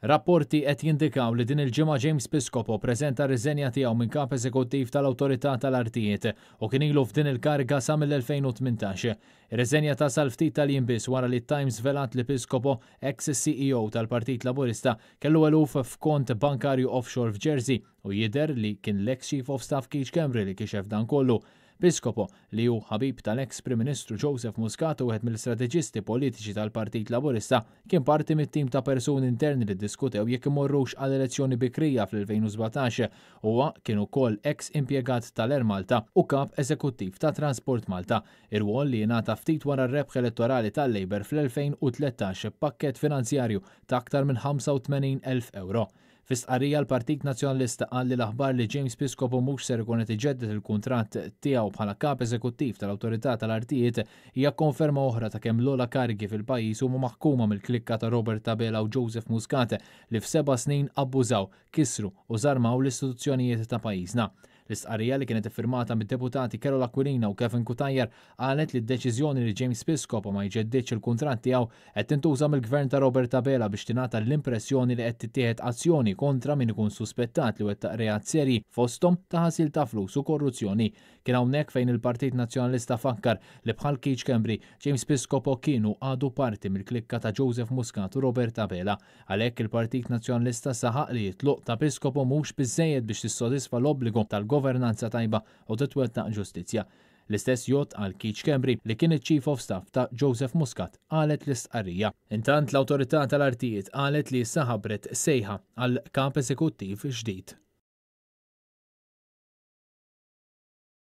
Rapporti qed jindikaw li din il-ġimgħa James Piscopo preżenta r-riżenja tiegħu minn Kap Eżekuttiv tal-Awtorità tal-Artijiet u kien ilu f'din il-kariga sa mill-2018. Ir-riżenja tasal ftit tal-jiem biss wara li t-Times żvelat li Piscopo, eks CEO tal-Partit Laburista, kellu eluf f'kont bankarju offshore f'Jersey u jidher li kien l-eks Chief of Staff Keith Schembri li kixef dan kollu. Piscopo, li hu ħabib tal-eks Prim Ministru Joseph Muscat u wieħed mill-istrateġisti politiċi tal-Partit Laburista, kien parti mit-tim ta' persuni interni li ddiskutew jekk imorrux għal elezzjoni bikrija fl-2017. Huwa kien ukoll eks impjegat tal-Air Malta u Kap Eżekuttiv ta' Transport Malta, irwol li ingħata ftit wara r-rebħ elettorali tal-Labour fl-2013 b'pakkett finanzjarju ta' aktar minn 85,000 ewro. Fi stqarrija l-Partit Nazzjonalista qal li l-aħbar li James Piscopo mhux ser ikun qed iġedded il-kuntratt tiegħu bħala Kap Eżekuttiv tal-Awtorità tal-Artijiet hija konferma oħra ta' kemm l-ogħla karigi fil-pajjiż huma maħkuma mill-klikka ta' Robert Abela u Joseph Muscat li f'seba' snin abbużaw, kisru u żarmaw l-istituzzjonijiet ta' pajjiżna. L-istqarrija li kienet iffirmata mid-Deputati Carol Aquilina u Kevin Cutajar qalet li d-deċiżjoni li James Piscopo ma jġeddidx il-kuntratt tiegħu qed tintuża mill-Gvern ta' Robert Abela biex tingħata l-impressjoni li qed tittieħed azzjoni kontra min ikun suspettat li wettaq reat serji fosthom ta' ħasil ta' flus u korruzzjoni. Kien hawnhekk fejn il-Partit Nazzjonalista fakkar li bħal Keith Schembri, James Piscopo kien u għadu parti mill-klikka ta' Joseph Muscat u Robert Abela. Għalhekk il-Partit Nazzjonalista saħaq li t-tluq ta' Piscopo mhux biżżejjed biex tissodisfa l-obbligu tal-governanza tajba u titwettaq ġustizzja. L-istess jgħodd għal Keith Schembri li kien iċ-Chief of Staff ta' Joseph Muscat, qalet l-istqarrija. Intant l-Awtorità tal-Artijiet qalet li issa ħabbret sejħa għal Kap Eżekuttiv ġdid.